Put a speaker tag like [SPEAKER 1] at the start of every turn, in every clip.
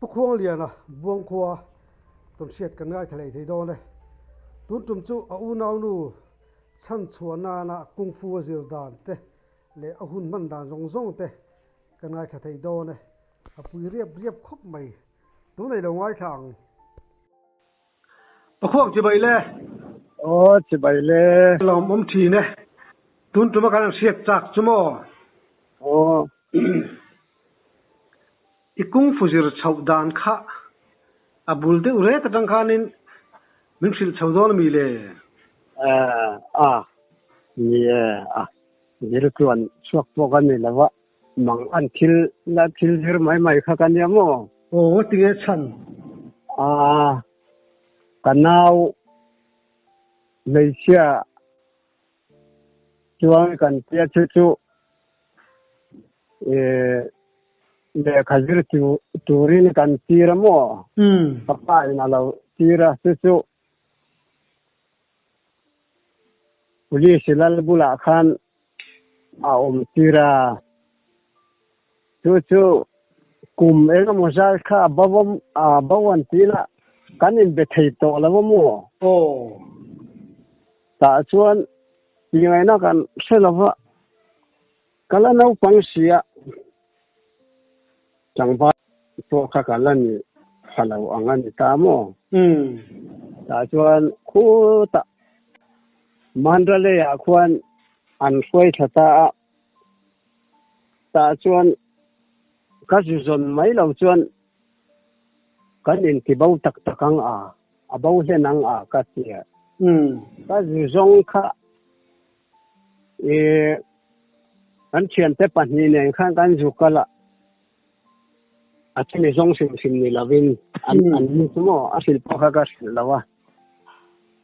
[SPEAKER 1] Pu Khuangliana Buangkhua tawnhriat kan ngaithla leh thei dawn e. Tun tum chu a unaunu chhanchhuah nana kung fu a zir dan te leh a hun hman dan zawng zawng te kan ngaithla thei dawn e. A pui riap riap khawp mai. Tunei lo ngaithla ang. Pakhuak chibai le.
[SPEAKER 2] Aw chibai le.
[SPEAKER 1] Lawm awm thin e. Tun tuma kan hriat chak chu maw?
[SPEAKER 2] Aw.
[SPEAKER 1] I kung fu zir chhoh dan kha a bul deuh rek atang khanin min hrilh chho dawn ami le?
[SPEAKER 2] A, ni e, a zir chuan chhuak pawh ka ni lo a. Mang an thil la thil zir mai mai kha ka nia maw?
[SPEAKER 1] Aw tinge chhan?
[SPEAKER 2] Aa ka nau hmeichhia chuan kan tia chu chu eh lehkha zir turin kan tir a maw? Ka pa in a lo tir a chu chu Police lal bulah khan a awm tir a, chu chu kum eng emaw zai kha a bo a bo an tih lah kan inbe thei tawh lo a maw?
[SPEAKER 1] Aw.
[SPEAKER 2] Tah chuan tih ngaihna kan hre lo va, ka la naupang si a, tlangval pawh kha ka la ni pha lo ang a ni ta maw? Tah chuan khutah Mandalay-ah khuan an hruai thla ta a, tah chuan ka zu zawn mai lo chuan kan inti bo tak tak ang a, a bo hlen ang a ka ti a. Ka zu zawng kha ih kan thiante pahnih nen khan kan zu kal a, a chumi zawng hrim hrim ni lovin an an ni chu maw a hrilh pawh kha ka hrilh lo a.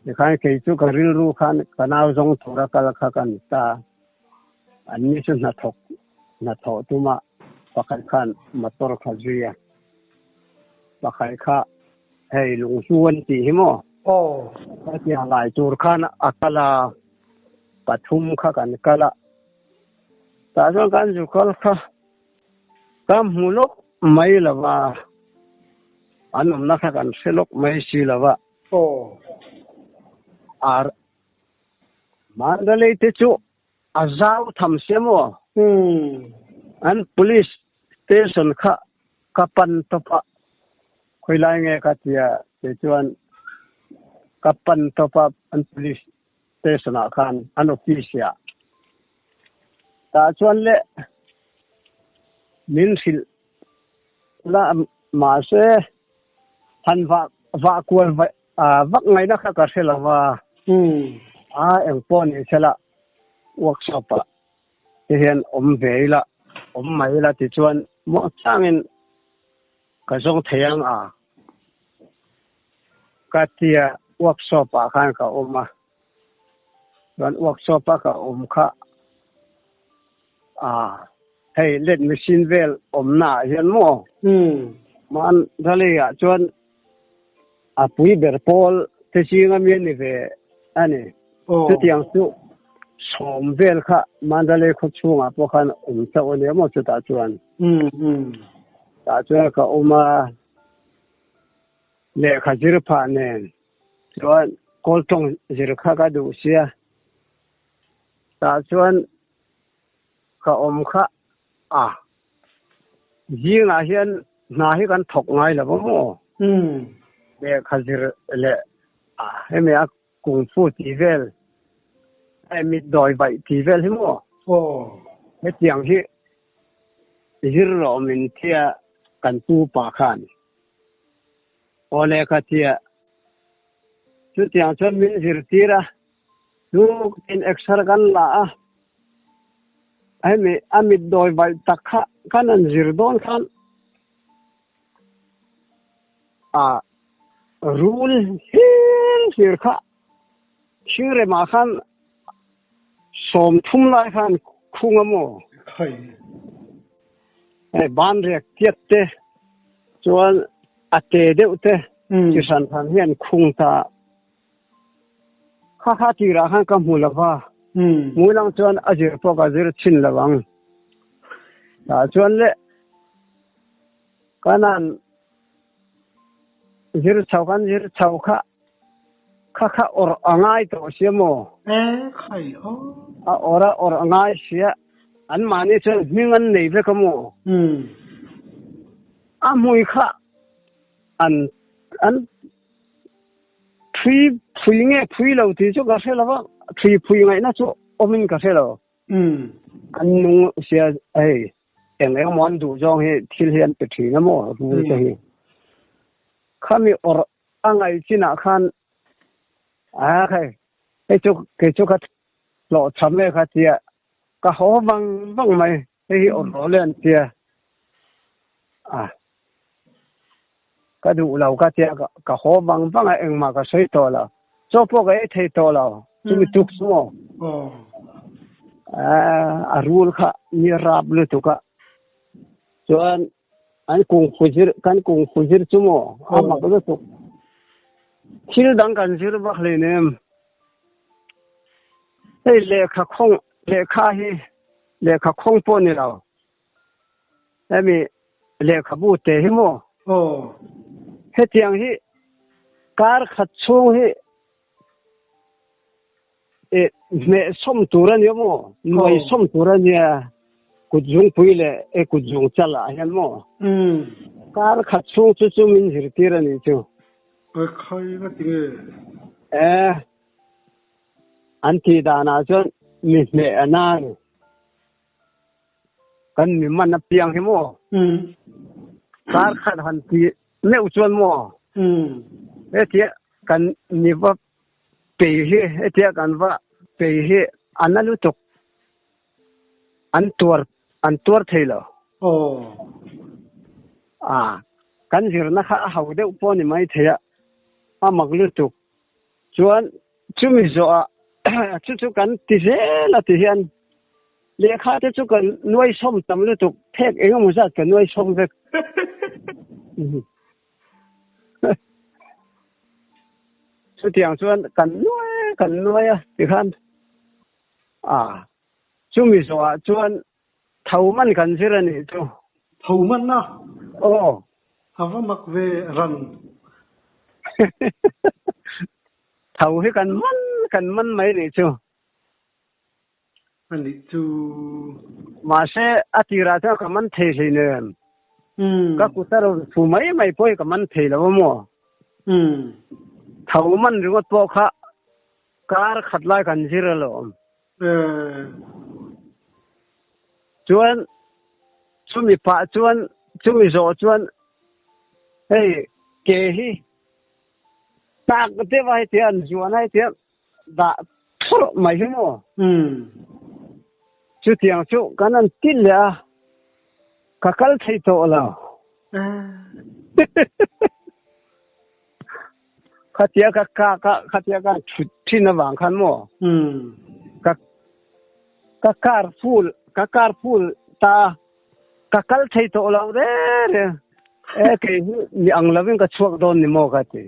[SPEAKER 2] Tikhan kei chu ka rilru khan ka nau zawng tura kal kha ka ni ta. An ni chu hnathawk hnathawh tuma pakhat khan motor kha zui a, pakhat kha hei lunghlu an tih hi maw?
[SPEAKER 1] Aw.
[SPEAKER 2] Khatiang lai tur khan a kal a, pathum kha kan kal a, tah chuan kan zu kal kha Ka hmu lawk mai lo va, an awmna kha kan hre lawk mai si lo va.
[SPEAKER 1] Aw.
[SPEAKER 2] Ar Mandalay te chu a zau tham sia maw?
[SPEAKER 1] Umm.
[SPEAKER 2] An police station kha ka pan tawp a, khawilai nge ka tia kei chuan ka pan tawp a an police station ah khan an office ah tah chuan le min hrilh la mahse han vah vah kual vak ngaihna kha ka hre lo va a eng pawh ni sela workshop ah te hian awm ve ila awm mai ila tichuan muangchangin Ka zawng thei ang a, ka tia workshop ah khan ka awm a, chuan workshop a ka awm kha ah hei let machine vel awmna ah hian maw man rally ah chuan a pui ber pawl te zinga mi a ni ve a ni. Chutiang chu sawm vel kha Mandalay khaw chhungah pawh khan awm chauh a nia maw chutah chuan. Tah chuan ka awm a, lehkha zir phah nen chuan kawl tawng zir kha ka duh sia. Tah chuan ka awm kha a, zingah hian hna hi kan thawk ngai lo va maw? Lehkha zir leh a hemi a Kung Fu tih vel, hei mit dawi vaih tih vel hi maw?
[SPEAKER 1] Aw.
[SPEAKER 2] Hetiang hi zir rawh min tia kan pu pa khan. Aw le ka tia. Chutiang chuan min zirtir a, chu tin exer kan la a, hemi a mit dawi vaih tak kha kan han zir dawn khan A rul hlir hlir kha thingremah khan 30 lai khan khung a maw? Hei banrek tiat te chuan a te deuh te chi hran hran hian khung ta kha kha tirah khan ka hmu lo va, hmu lang chuan a zir pawh ka zir chhin lo ang. Tah chuan le kanan. zir chho kan zir chho kha kha kha awrh a ngai tawh sia maw?
[SPEAKER 1] E khai aw.
[SPEAKER 2] A awrh a awrh a ngai sia. An mahni chuan hming an nei vek a maw? A hmui kha an an Phui phui nge phui lo tih chu ka hre lo va, phui phui ngaihna chu awmin ka hre lo. An nung sia hei eng eng emaw an duh zawng hi thil hi an pe thin a maw rul te hi. Khami awrh a ngaih chinah khan a khai hei chu kei chu ka hlawhchham e kha tia ka haw vang vang mai. Hei hi awrh rawh le an tia a ka duh lo ka tia ka haw vang vang a engmah ka sawi tawh lo chaw pawh ka ei thei tawh lo chumi tuk chu maw a rul kha mi rap lutuk a chuan an kung fu zir kan kung fu zir chu maw a mak lutuk thil dang kan zir vak hleinem hei lehkha khawng lehkha hi Lehkha khawng pawh ni lo. Hemi lehkhabu te hi maw?
[SPEAKER 1] Aw.
[SPEAKER 2] Hetiang hi kar khat chhung hi eh hmeh sawm tur a nia maw? Nuai sawm tur a nia. Kut zungpui leh eh kut zung chal ah hian maw? Kar khat chhung chu chu min zirtir a nih chu.
[SPEAKER 1] Khai nga ti nge?
[SPEAKER 2] Eh. An tih danah chuan mi hneh a na a ni. Kan mi man apiang hi maw? Kar khat han ti meuh chuan maw? Hetia kan mi va pei hi, hetia kan va pei hi a na lutuk. An tuar, an tuar thei lo. Kan zirna kha a ho deuh pawh a ni maithei a, a mak lutuk. Chuan chumi zawhah chu chu kan ti zel a ti hian lehkha te chu kan nuai sawm tam lutuk phek eng emaw zat ka nuai sawm vek. Chutiang chuan kan nuai kan nuai a tikhan a chumi zawhah chuan tho man kan zir a nih chu.
[SPEAKER 1] Tho man a?
[SPEAKER 2] Aw.
[SPEAKER 1] A va mak ve ran.
[SPEAKER 2] Tho hi kan man kan man mai nih chu.
[SPEAKER 1] A nih chu.
[SPEAKER 2] Mahse a tirah chuan ka man thei hleinem. Ka kut a rawn fu mai mai pawh hi ka man thei lo a maw. Tho man ringawt pawh kha kar khat lai kan zir alawm. Chuan chumi pah chuan chumi zawh chuan hei ke hi tak deuh a heti an zuan a heti dah thurh mai hi maw. Chutiang chu kan han ti leh a, ka kal thei tawh lo. Khatia ka kak a, khatia ka thut thin avang khan maw ka ka car full ka car full ta a, ka kal thei tawh lo reng reng. E kei hi mi ang lovin ka chhuak dawn ni maw ka ti.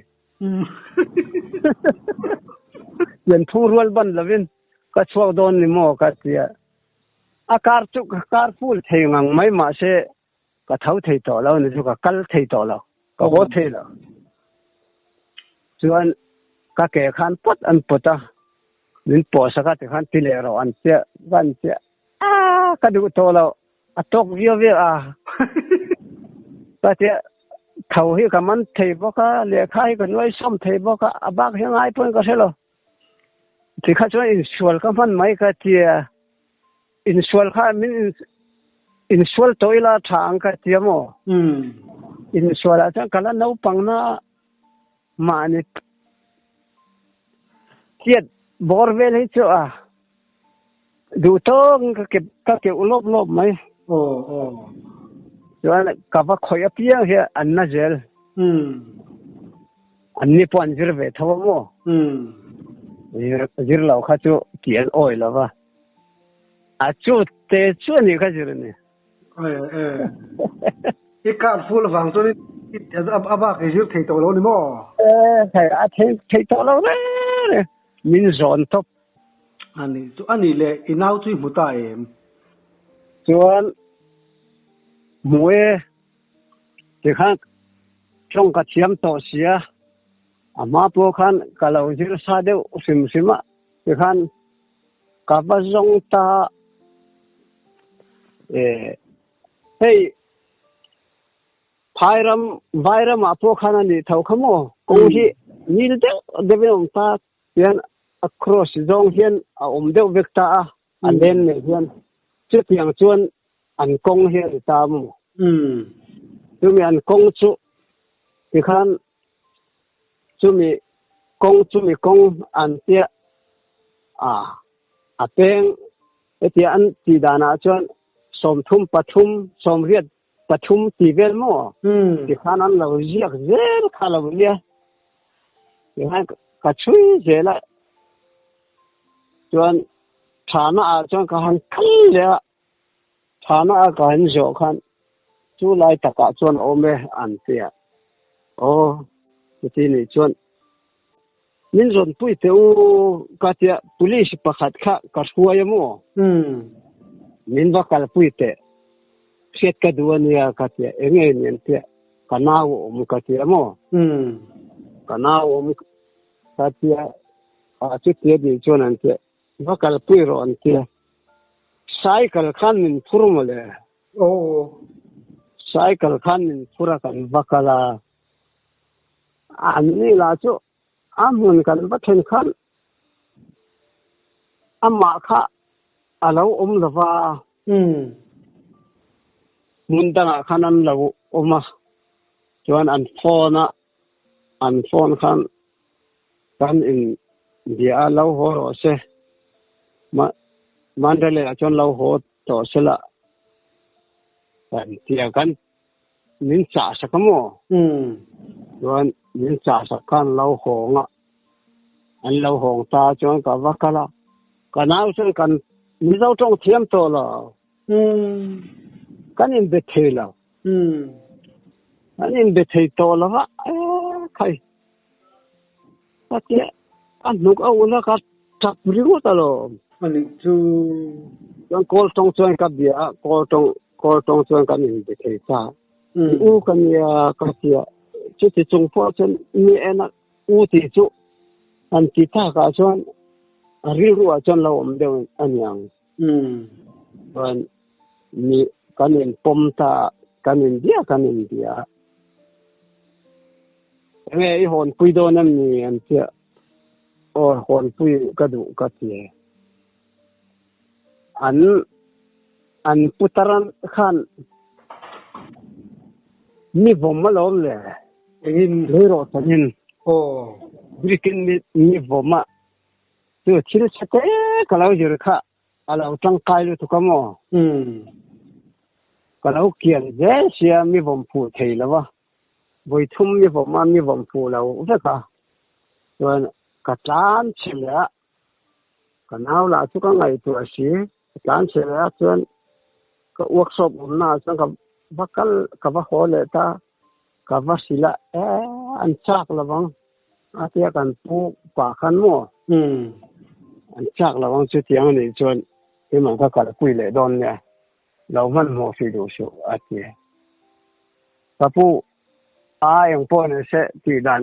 [SPEAKER 2] Pianphung rual ban lovin ka chhuak dawn ni maw ka ti a. A car chu ka car full thei ngang mai mahse Ka tho thei tawh lo ni chu ka kal thei tawh lo, ka haw thei lo. Chuan ka ke khan pawt an pawt a, min pawh sak a tikhan ti leh rawh an tia, ka an tia a ka duh tawh lo, a tawk viau viau a. Ka tia tho hi ka man thei bawk a, lehkha hi ka nuai sawm thei bawk a, a bak hi ngai pawhin ka hre lo. Tikha chuan insual ka hman mai ka tia. Insual kha min insual tawh ila tha ang ka tia maw? Insual ah chuan ka la naupang na mahni tiat bawr vel hi chu a duh tawk in ka kep ka keuh lawp lawp mai. Chuan ka va khawih apiang hi an na zel. An ni pawh an zir ve tho a maw? Zir lo kha chu tih an awi lo va. A chu te chu a nih kha zir a ni.
[SPEAKER 1] I kar full avang chuan a bak i zir thei tawh lo ni maw?
[SPEAKER 2] Thei a thei thei tawh lo reng reng. Min zawn tawp.
[SPEAKER 1] A nih chu a nih leh i nau chu i hmu ta em?
[SPEAKER 2] Chuan hmu e. Tikhan. Tawng ka thiam tawh sia, a hma pawh khan ka lo zir sa deuh hrim hrim a, tikhan ka va zawng ta e hei phairam vairamah pawh khan a nih tho kha maw kawng hi nil deuh deuhin a awm ta tian a cross zawng hian a awm deuh vek ta a. A len nei hian chutiang chuan an kawng hi a ni ta maw? Chumi an kawng chu tikhan chumi kawng chumi kawng an tia a a peng hetia an tih danah chuan 33 83 tih vel maw? Tikhan an lo ziak zel kha lo nia. Tikhan ka chhui zel a. Chuan thana ah chuan ka han kal leh a, thana a ka han zawh khan chu lai takah chuan a awm e an ti a, aw chuti nih chuan min rawn pui teh u ka tia police pakhat kha ka hruai a maw min va kalpui teh hriat ka duh a nia ka tia eng nge ni an tia ka nau a awm ka tia maw ka nau a awm ka tia A chutia dih chuan an tia, va kalpui rawh an tia. Cycle khan min phur mawle.
[SPEAKER 1] Aw.
[SPEAKER 2] Cycle khan min phur a kan va kal a. An ni lah chu a hmun kan va then khan amah kha a lo awm lo va. Hmun dangah khan an lo awm a. Chuan an phone a An phone khan kan in bia a lo haw rawh se, Mandalay ah chuan lo haw tawh se la kan ti a, kan min chah sak a maw? Chuan min chah sak khan lo hawng a, an lo hawng ta chuan ka va kal a, ka nau chuan kan Mizo tawng thiam tawh lo, kan inbe thei lo. An inbe thei tawh lo va, khai ka tia a hnuk a ul a ka tap ringawt alawm.
[SPEAKER 1] A nih chu.
[SPEAKER 2] Chuan kawl tawng chuan ka bia a, kawl tawng kawl tawng chuan kan inbe thei ta. U ka nia ka tia chuti chung pawh chuan mi en a u tih chu han ti takah chuan a rilruah chuan lo awm deuh a niang. Chuan mi kan inpawm ta a, kan inbia kan inbia a. Enge i hawnpui dawn em ni an tia, aw hawnpui ka duh ka ti. An an putar khan mi vawm alawm le.
[SPEAKER 1] Engin?
[SPEAKER 2] Lei rawh tanin.
[SPEAKER 1] Aw.
[SPEAKER 2] Brick-in mi mi vawm a. Chu thil chhe te ka lo zir kha a lo tangkai lutuk a maw? Ka lo kian zel sia mi vawm fuh thei lo a, vawi thum mi vawm a mi vawm fuh lo vek a, chuan ka tlan chhe leh a, ka nau lah chu ka ngaihtuah si, ka tlan chhe leh a chuan ka workshop awmna ah chuan ka va kal ka va haw leh ta, ka va hrilh a, e an chak lo vang. A tia kan pu pah khan maw? An chak lo ang chutiang a nih chuan keimah ka kalpui leh dawn nia, lo hmanhmawh fih duh suh a ti. Ka pu a eng pawh ni se tih dan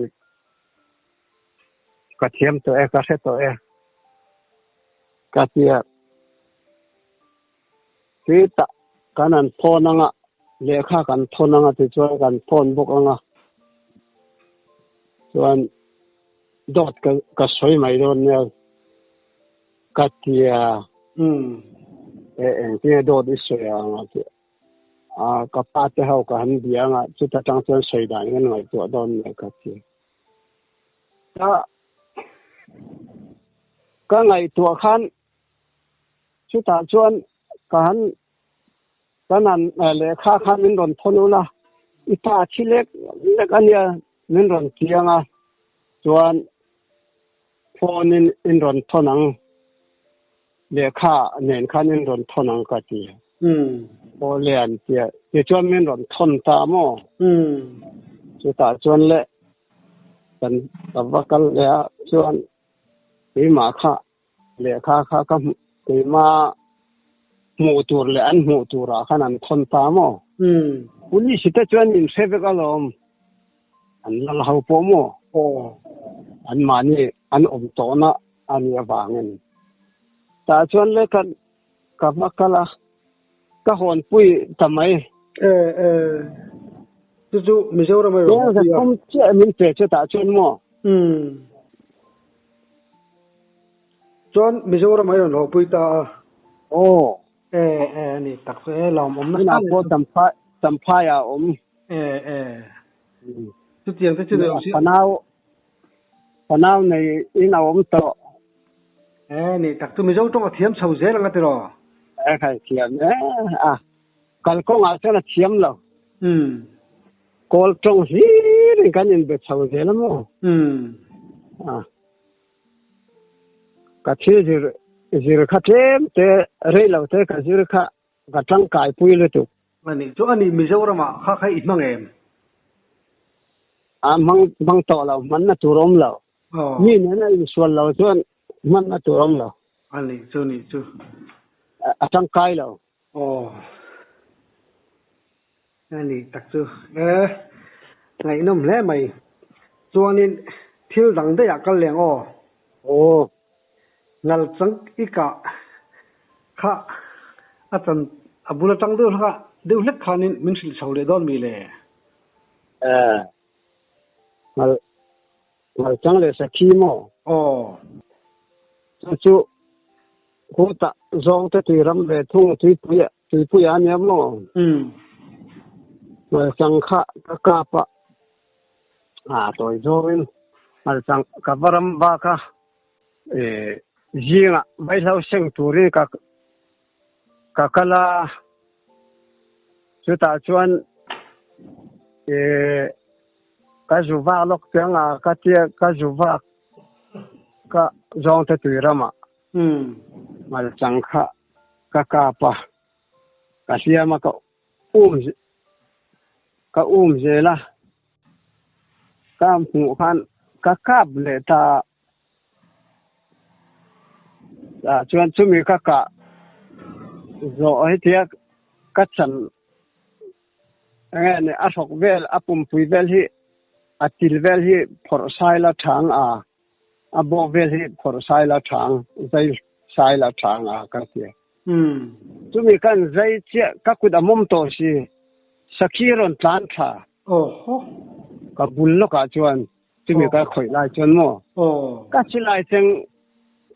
[SPEAKER 2] ka thiam tawh e, ka hre tawh e ka ti a. Tih kan han phone anga, lehkha kan thawn anga tichuan kan phone bawk anga chuan dawt ka ka sawi mai dawn nia ka ti a. E engtinge dawt i sawi ang a tih a ka pa te ho ka han bia anga chuta tang chuan sawi dan kan ngaihtuah dawn nia ka ti a. Ka ngaihtuah khan Chutah chuan ka han kan han lehkha khan min rawn thawn ula, i pa thi lek lek a nia min rawn chiang a, chuan phone in in rawn thawn ang, lehkha nen khan in rawn thawn ang ka ti. Aw le an ti a, tichuan min rawn thawn ta maw? Chutah chuan le kan ka va kal leh a, chuan keimah kha Lehkha kha ka hmuh keima hmuh tur leh an hmuh turah khan an thawn ta maw? Police te chuan min hre vek alawm. An lal ho pawh maw?
[SPEAKER 1] Aw.
[SPEAKER 2] An mahni an awm tawhna a nih avangin. Tah chuan le ka ka va kal a, ka hawnpui ta mai.
[SPEAKER 1] E e. Chu chu Mizoram a rawn hawnpui a.
[SPEAKER 2] Kum chiah min pe chu tah chuan maw?
[SPEAKER 1] Umm. Chuan Mizoram a rawn hawnpui ta a.
[SPEAKER 2] Aw.
[SPEAKER 1] E e a ni tak chu e lawmawm nasa
[SPEAKER 2] Tunah pawh Champhai Champhai ah a awm.
[SPEAKER 1] E e. Chutiang te chu ni lo si.
[SPEAKER 2] Fanau fanau nei in a awm tawh.
[SPEAKER 1] E ni tak chu Mizo tawng a thiam chho zel ang a tiraw?
[SPEAKER 2] E khai thiam e a kalkawngah chuan a thiam lo.
[SPEAKER 1] Umm.
[SPEAKER 2] Kawl tawng hlir in kan inbe chho zel a maw?
[SPEAKER 1] Umm.
[SPEAKER 2] A. Ka thil zir zir kha tlem te rei lo te ka zir kha ka tangkai pui lutuk.
[SPEAKER 1] A nih chu a nih Mizoramah kha kha i hmang em?
[SPEAKER 2] A hmang hmang tawh lo hmanna tur awm lo. Mi nena insual lo chuan hmanna tur awm lo.
[SPEAKER 1] A nih chu nih chu.
[SPEAKER 2] A tangkai lo.
[SPEAKER 1] Aw. A nih tak chu e, ngaihnawm hle mai. Chuanin thil dang daih ah kal leng aw.
[SPEAKER 2] Aw.
[SPEAKER 1] Ngal chang i kah kha a chan a bul atang deuh hlek ah deuh hlek khanin min hrilh chho leh dawn mi le?
[SPEAKER 2] E. Ngal ngal chang leh sakhi maw?
[SPEAKER 1] Aw.
[SPEAKER 2] Chu chu Khutah zawngte tui ram ve thung tuipui tuipui a nia maw?
[SPEAKER 1] Umm.
[SPEAKER 2] Ngalchang kha ka kap a, a tawi zawngin ngalchang ka va ram vak a, eh zingah vaihlo seng turin ka ka kal a, chutah chuan eh ka zu vak lawk chiang a ka tia ka zu vak ka zawngte tui ramah. Ngalchang kha ka kap a, ka hliam a, ka um ka um zel a, ka hmuh khan ka kap leh ta a, chuan chumi ka kah zawh hetia ka chan enge ni a hrawk vel a pumpui vel hi a til vel hi phawrh sai la thang a. A bawk vel hi phawrh sai la thang, zai sai la thang a ka ti. Chumi khan zai chiah ka kut a mawm tawh si, sakhi rawn tlan thla. Ka bul lawkah chuan chumi ka khawih lai chuan maw ka silai cheng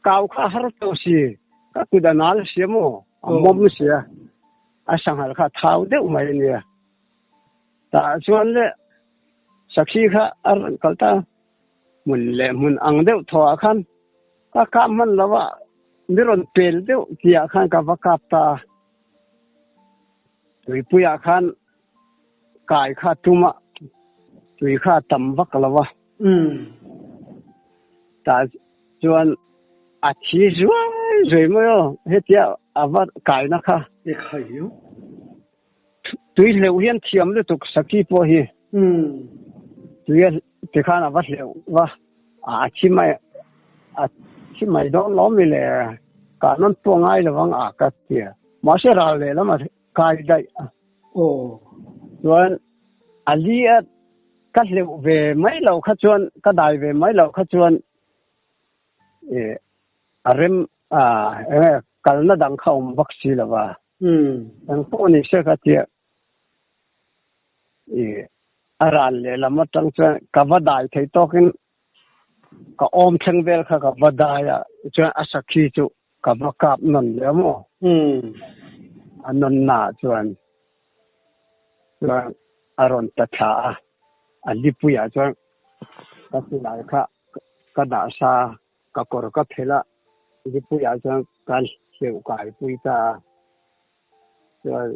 [SPEAKER 2] kau kha a har tawh si, ka kut a nal sia maw, a mawm sia, a sanghal kha a thau deuh mai a nia. Tah chuan le sakhi kha a rawn kal ta. Hmun leh hmun ang deuh thaw ah khan ka kap hman lo a, mi rawn pel deuh tih ah khan ka va kap ta a. Tuipui ah khan kai kha tum a, tui kha a tam vak lo a. Tah chuan a thi zuai zuai mai aw, hetia a va kaina kha. Tui hleuh hian thiam lutuk Saki pawh hi tui a tikhan a va hleuh va, a thi mai a thi mai dawn lo mi le kah nawn pawh ngai lo ang a ka ti a, mahse ral leh lam a kai daih a. Chuan a li a ka hleuh ve mai lo kha chuan ka dai ve mai lo kha chuan a rem a enge kalna dang kha awm vak si lo va. Eng pawh ni se ka tia i a ral leh lam atang chuan ka va dai thei tawkin ka awm thleng vel kha ka va dai a chuan a sakhi chu ka va kap nawn leh a maw a nawn na ah chuan chuan a rawn ta thla a a lipui ah chuan ka silai kha ka dah sa a. Ka kawr ka phelh a, Zipuiah chuan ka hleuh kai pui ta a, chuan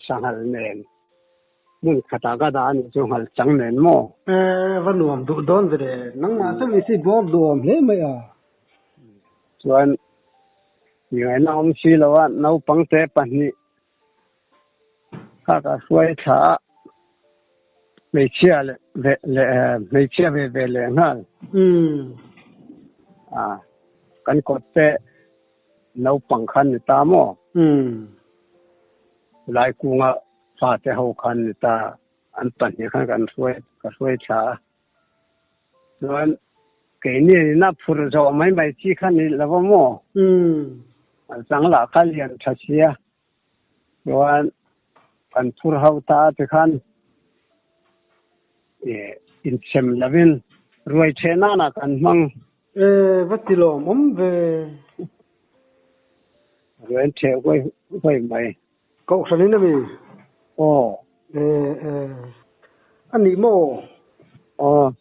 [SPEAKER 2] sanghal nen hmun khatah ka dah a nih chu nghal chang nen maw?
[SPEAKER 1] E, va nuam duh dawn ve le, nangmah chu ni si bawr duhawm hle mai a.
[SPEAKER 2] Chuan ngaihna awm si lo a, naupangte pahnih Kha ka hruai thla a, hmeichhia leh ve leh hmeichhia ve ve leh nghal. A kan kawt te naupang khan ni ta maw? Lai kunga fate ho khan ni ta. An pahnih khan kan hruai ka hruai thla a. Chuan keini ina phur zawh mai mai chi kha ni lo a maw? A chang lah kha lian tha sia. Chuan kan phur ho ta a tikhan inchem lovin ruai theh nanah kan hmang.
[SPEAKER 1] E va ti lawm awm ve.
[SPEAKER 2] Ruai an theh huai huai mai.
[SPEAKER 1] Kohhran in a mi?
[SPEAKER 2] Aw.
[SPEAKER 1] E e a nih maw?
[SPEAKER 2] Aw.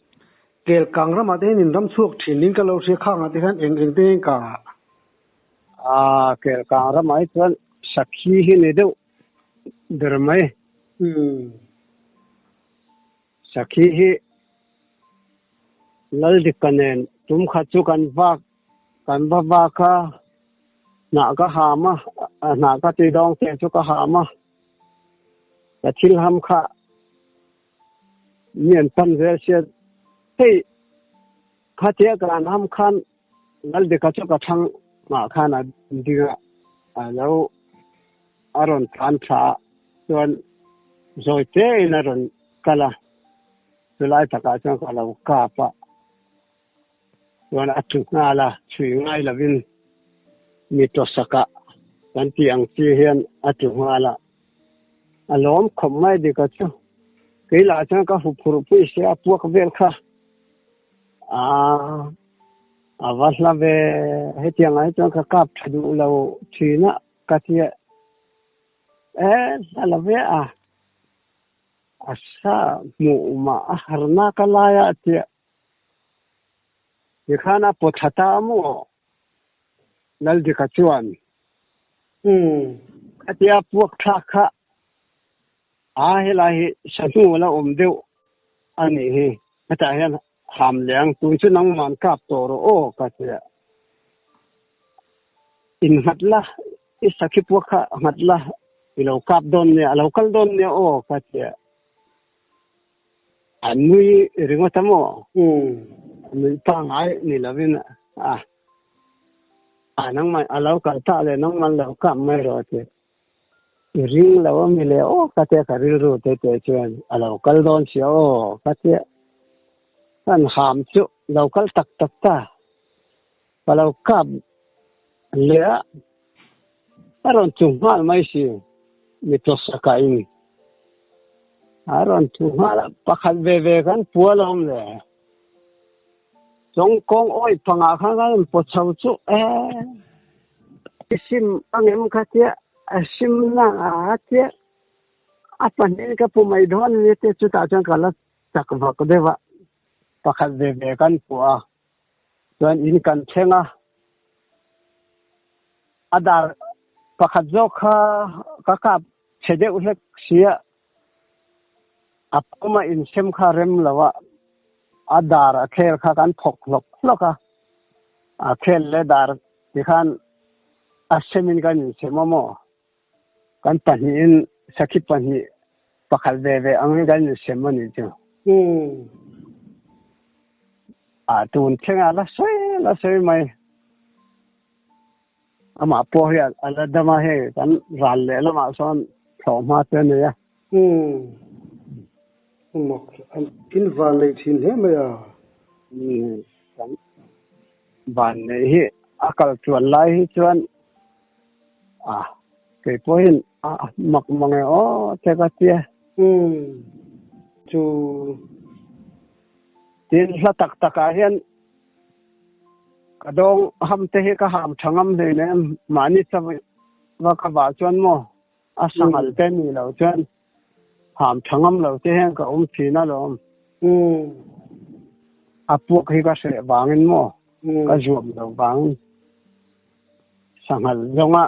[SPEAKER 1] Kel kang ramah te hian in ram chhuak thin in ka lo hria khangah te hian eng eng te hian ka.
[SPEAKER 2] A kel kang ramah hi chuan sakhi hi ni deuh ber mai.
[SPEAKER 1] Umm.
[SPEAKER 2] Sakhi hi Laldika nen tum khat chu kan vak kan va vak a, hnah ka ham a, hnah ka ti dawng te chu ka ham a, ka thil ham kha mi an pan zel sia hei khatia ka an ham khan Laldika chu ka thlang mah khan a ding a, a lo a rawn tlan tha a chuan zawi te in a rawn kal a, chulai takah chuan ka lo kap a, chuan a thu nghal a, chhui ngai lovin mi tawsakah kan tih ang chi hian a thu nghal a, a lawm khawp mai dika chu kei lah chuan ka huphurh pui sia a puak vel kha aaa. A va hla ve, hetiang ah hi chuan ka kap tha duh lo thin a ka ti a, e hla lo ve a, a sa hmuh mah a har nak a lai a ti a, tikhan a paw thla ta a maw Laldika chuan khatia puak thlak kha a helai hi sahnu a la awm deuh a nih hi, hetah hian Ham leng, tun chu nangman kap tawh rawh aw ka ti a. In nghat la, i sakhi pua kha nghat la, i lo kap dawn nia, a lo kal dawn nia aw ka ti a. A nui ringawt a maw? A nui pangngai ni lovin a, a nangman a lo kal ta le nangman lo kap mai rawh a ti. I ring lo a mi le aw ka tia ka rilru te te chuan a lo kal dawn sia aw ka tia kan ham chu lo kal tak tak ta ka lo kap leh a a rawn chu nghal mai si mi tawsaka in a rawn chu nghal a pakhat ve ve kan pua lo awm le Chawngkawng awih pangah khan kan in paw chho chu e i sim angem kha tia a sim na a tia a pahnih ka pu mai dawn ania tia chutah chuan ka la chak vak deuh a pakhat ve ve kan puah a chuan in kan thleng a a dar pakhat zawk kha ka kap chhe deuh hlek sia. A puma insem kha rem lo a, a dar a khel kha kan thawk hlawk hlawk a, a khel leh dar tikhan a semin kan insem a maw? Kan pahnihin sakhi pahnih pakhat ve ve angin kan insem a nih chu. A tun thlengah la sawi la sawi mai. Amah pawh hi a la dam a, hei kan ral leh lamah sawn thlawh hma te a nei a.
[SPEAKER 1] Umm. Mak in van neih thin hle mai a.
[SPEAKER 2] Umm. Kan van neih hi a kal chuan lai hi chuan a kei pawhin a mak mang e aw te ka tia.
[SPEAKER 1] Umm. Chu.
[SPEAKER 2] Tin hla tak takah hian Ka dawng ham te hi ka ham tha ngam hlei nem, mahni chauh ka vah chuan maw a sanghal te ni lo chuan ham tha ngam lo te hian ka awm thin alawm. A puak hi ka hreh vangin maw ka zuam lo vangin sanghal zawnga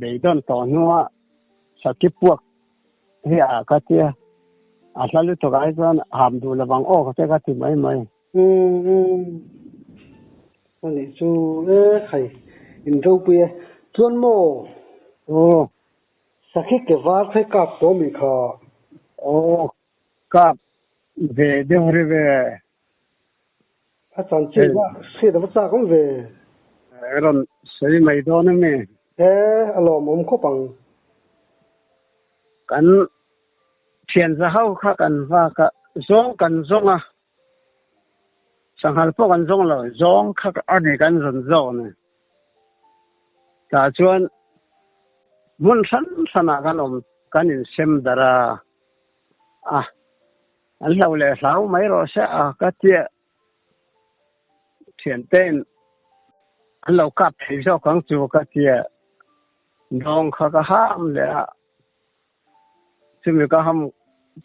[SPEAKER 2] beidawn tawh hnua saki puak hi a ka tia, a hla lutuk ah hi chuan ham duh lovang aw ka te ka ti mai mai.
[SPEAKER 1] Umm umm anih chu e khai in ropui e chuan maw
[SPEAKER 2] aw
[SPEAKER 1] sakhi ke var khai kap tawh mi kha
[SPEAKER 2] aw kap ve deuh ri ve
[SPEAKER 1] a chanchin kha hriat ava chak awm ve
[SPEAKER 2] e rawn sawi mai dawn ami
[SPEAKER 1] e a lawmawm khawp ang
[SPEAKER 2] kan. Thian za ho kha kan vak a, zawng kan zawng a, sanghal pawh kan zawng lo, zawng kha a ni kan zawn zawk ni. Tah chuan hmun hran hranah kan awm, kan insem darh a, a an hlau leh hlau mai rawh se a ka tia thiante'n an lo kap thei zawk ang chu ka tia dawng kha ka ham leh a. Chumi ka ham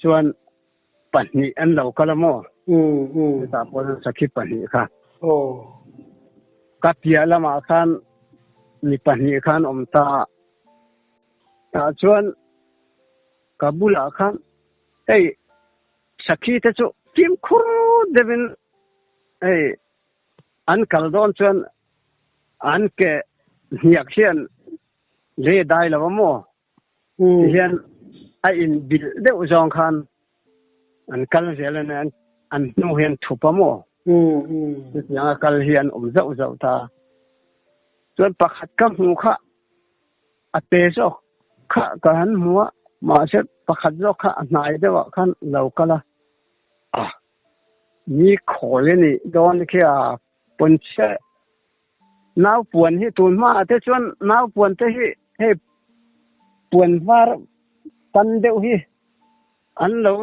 [SPEAKER 2] chuan pahnih an lo kal a maw? Chutah pawh chuan sakhi pahnih kha. Ka piah lamah khan mi pahnih khan awm ta a. Tah chuan ka bulah khan hei sakhi te chu fimkhur deuhin hei an kal dawn chuan an ke hniak hian lei a dai lo a maw? Tihian a inbilh deuh zawng khan an kal zel a nia, an hnu hian thup a maw? Chutianga kal hi an awm zauh zauh ta. Chuan pakhat ka hmu kha a pe zawk kha ka han hmu a, mahse pakhat zawk kha a hnai deuhah khan lo kal a, a ni khawi a nih dawn khi a pawn chiah. Nau puan hi tun hmaah te chuan nau puan te hi hei puan var pan deuh hi an lo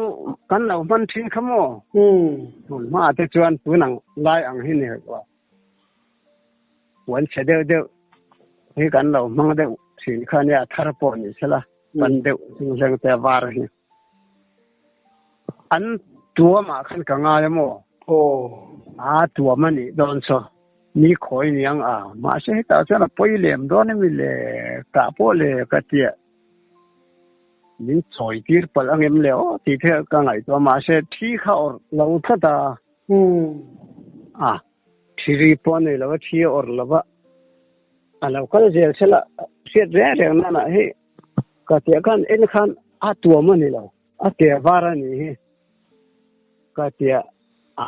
[SPEAKER 2] kan lo hman thin kha maw? Tun hmaah te chuan tun ang lai ang hi ni hek lo. Puan chhe deuh deuh hi kan lo hmang deuh thin kha nia thar pawh ni sela pan deuh chunghleng te a var hi. An tuamah khan ka ngai a maw?
[SPEAKER 1] Aw.
[SPEAKER 2] A tuam a nih dawn saw. Ni khawi niang a. Mahse hetah chuan a pawi lem dawn emi le kah pawh le ka tia. Min chawi tir palh angem le aw tih te ka ngaihtuah a mahse thi kha awrh lo tlat a. A thi ri pawh a nei lo a, thi a awrh lo va. A lo kal zel sela hriat reng reng nanah hei Ka tia khan en khan a tuam a ni lo, a ke var a nih hi ka tia a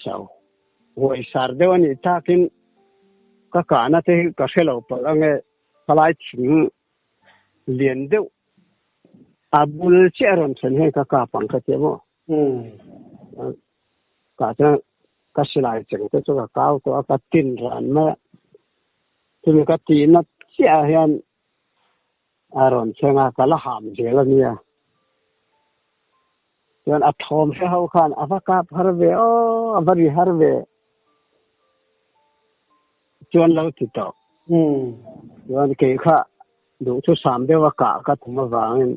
[SPEAKER 2] so huaisar deuh a nih takin ka kahna te hi ka hre lo palh ange khalai thing lian deuh a bul chiah a rawn thlen hian ka kap ang ka tia maw tah chuan ka silai cheng te chu ka kau tawh a ka tin ran mai a. Chumi ka tihna chiah ah hian a rawn thleng a, ka la ham zel a nia. Chuan a thawm hre ho khan a va kap har ve aw, a va ri har ve chuan lo ti tawh. Chuan kei kha duhthusam deuh a kah ka tum avangin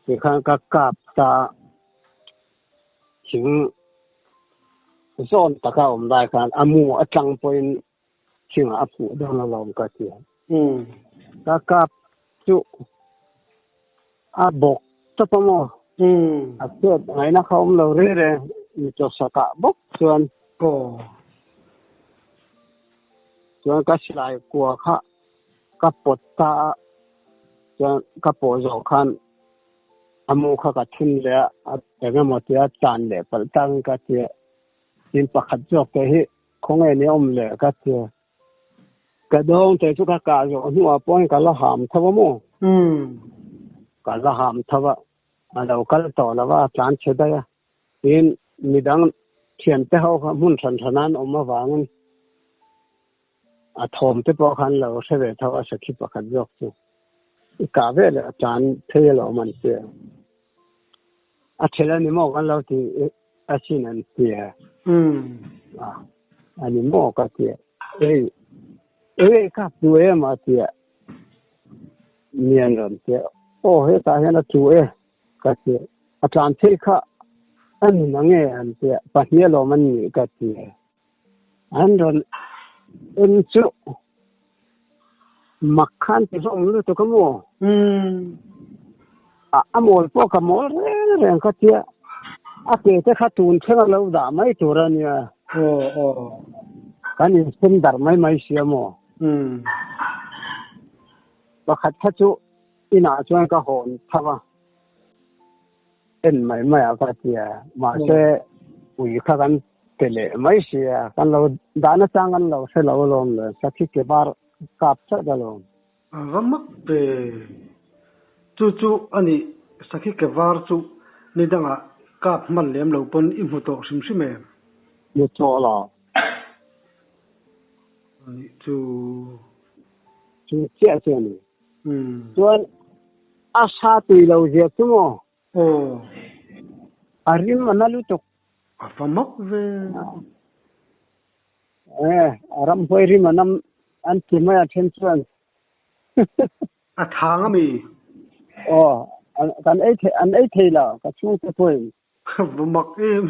[SPEAKER 2] tikhan ka kap ta thing zawn taka awm lai khan a mu atang pawhin thingah a phuh dawn alawm ka ti a. Ka kap chu a bawk tawp a maw? A chet ngaihna kha awm lo reng reng mi chawsakah bawk chuan chuan ka silai kua kha ka pawt ta a, chuan ka pawh zawh khan a mu kha ka thun leh a, eng emaw tia tan leh palh tangin ka ti a, tin pakhat zawk te hi khawnge ni awm leh ka ti a, ka dawng te chu ka kah zawh hnuah pawhin ka la ham tho a maw? Ka la ham tho a, a lo kal tawh lo a, a tlan chhe daih a, tin midang thiante ho kha hmun hran hran an awm avangin A thawm te pawh khan lo hre ve tho a sakhi pakhat zawk chu i kah ve leh a tlan phei alawm an ti a. A thel a ni maw kan lo ti asin an ti a. A ni maw ka ti a. Ei ei kap tu em a ti a. Mi an rawn ti a. Aw hetah hian a tu e ka ti a. A tlan phei kha a ni nange an ti a. Pahnih alawm an nih ka ti a. An rawn en chu mak khan ti hlawm lutuk a maw? A mawl pawh ka mawl reng reng ka tia, a ke te kha tun thleng a lo dah mai tur a nia. Kan insum darh mai mai si a maw? Pakhat kha chu inah chuan ka hawn tho a. En mai mai a ka tia, mahse ui kha kan pe leh mai sia, kan lo dahna chang kan lo hre lo alawm le, sakhi ke var kap chat alawm.
[SPEAKER 1] A va mak ve. Chu chu a nih, sakhi ke var chu ni dangah kap hman lem lo pawn i hmu tawh hrim hrim em?
[SPEAKER 2] Hmu tawh lo.
[SPEAKER 1] A nih chu.
[SPEAKER 2] Chu chiah chu a ni. Chuan a sa tui lo zia chu maw?
[SPEAKER 1] Aw.
[SPEAKER 2] A rim a na lutuk.
[SPEAKER 1] A va mak ve.
[SPEAKER 2] Eh, a ramhuai rim a nam an ti mai a then chuan.
[SPEAKER 1] A thang a mi?
[SPEAKER 2] Aw, kan ei thei, an ei thei lo, ka chhungte pawhin.
[SPEAKER 1] Va mak em.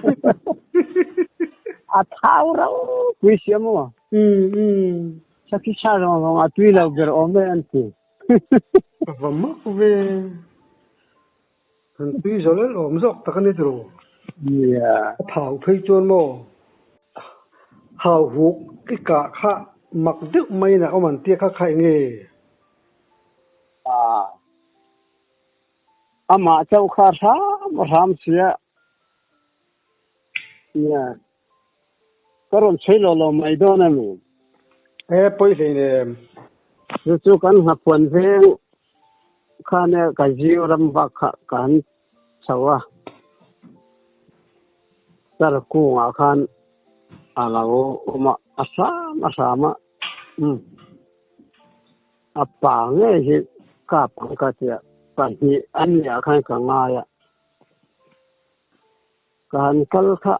[SPEAKER 2] A thau rau pui sia maw?
[SPEAKER 1] Um um.
[SPEAKER 2] Sakhi sa zawng zawng a tui lo ber awm e an ti.
[SPEAKER 1] Va mak ve. Kan tui zawlh el awm zawk tak a ni tiraw?
[SPEAKER 2] Nia.
[SPEAKER 1] A thau phei chuan maw? Hau huk i kah kha mak deuh maiin a awm an tia kha kha eng nge?
[SPEAKER 2] Ah. Amah chauh kha hram hram sia. Nia. Ka rawn chhui lo lo mai dawn a mi.
[SPEAKER 1] E pawi hleinem.
[SPEAKER 2] Chu chu kan nghapuan veng khan e ka ziu ram vak kha ka han chho a. Tar kungah khan a lo awm a, a hram a hram a. Umm. A pa ngei hi kap ang ka tia pahnih a nih ah khan ka ngai a. Ka han kal kha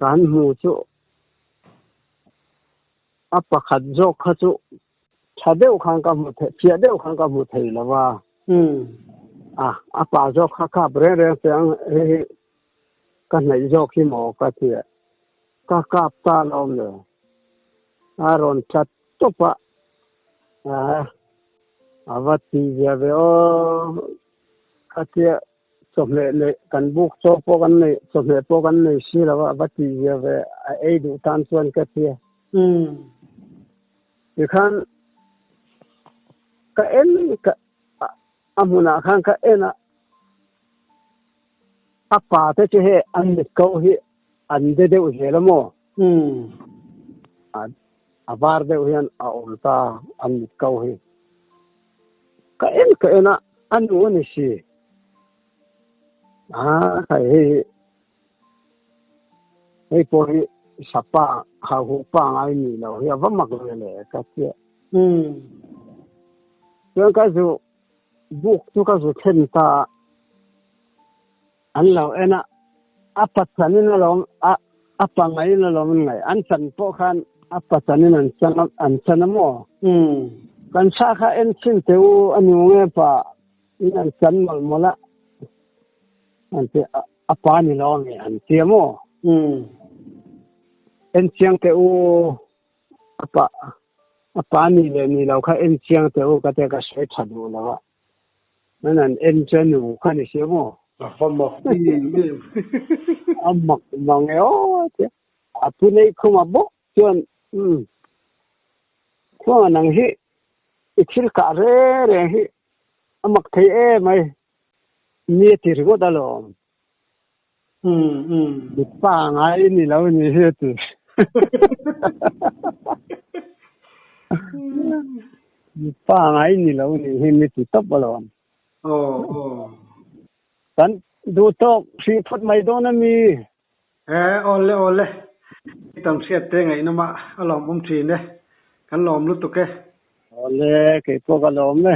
[SPEAKER 2] ka han hmu chu a pakhat zawk kha chu tha deuh khan ka hmu thei fiah deuh khan ka hmu thei lo va a a pa zawk kha kap reng reng che ang hei hi ka hnaih zawk hi maw ka ti a ka kap ta lo awm le a rawn tlat tawp a a va ti zia ve aw ka tia Chawhmeh neih kan buk chaw pawh kan nei, chawhmeh pawh kan nei si lo a, va tih zia ve a ei duh tan chuan ka ti a. Tikhan ka en ka a hmunah khan ka en a, a pa te chu hei an mit ko hi an de deuh zel a maw? A var deuh hian a awm ta an mit ko hi. Ka en ka en a, a nu a ni si. Ah, hei hei hei pawh hi sapa hauhuh pa ngai ni lo hi a va mak ve le ka tia. Chuan ka zu buk chu ka zu thlen ta a, an lo en a, a pachanin alawm a a pangaiin alawm an ngaih an chan pawh khan a pachanin an chan an chan a maw kan sa kha en chhin teh u a nu nge pa in an chan mawlh mawlh a an ti a pa ni lo nge an ti a maw en chiang teh u a pa a pa ni leh ni lo kha en chiang teh u ka tia ka sawi tha duh lo a. Nan an en chu a nu kha ni si maw?
[SPEAKER 1] A va mak em em.
[SPEAKER 2] A mak mang e aw tia. A pu nei khuma bawk chuan umm khuanga nang hi i thil kah reng reng hi a mak thei em mai ni a ti ringawt alawm.
[SPEAKER 1] Umm umm.
[SPEAKER 2] Mipa ngai ni lo ni hi a ti. Mipa ngai ni lo ni hi mi ti tawp alawm.
[SPEAKER 1] Aw aw.
[SPEAKER 2] Kan duh tawk hrih phawt mai dawn a mi.
[SPEAKER 1] Eh awle awle. Tam hriat te ngaihnawm a a lawmawm thin e. Kan lawm lutuk e.
[SPEAKER 2] Awle keipawh ka lawm e.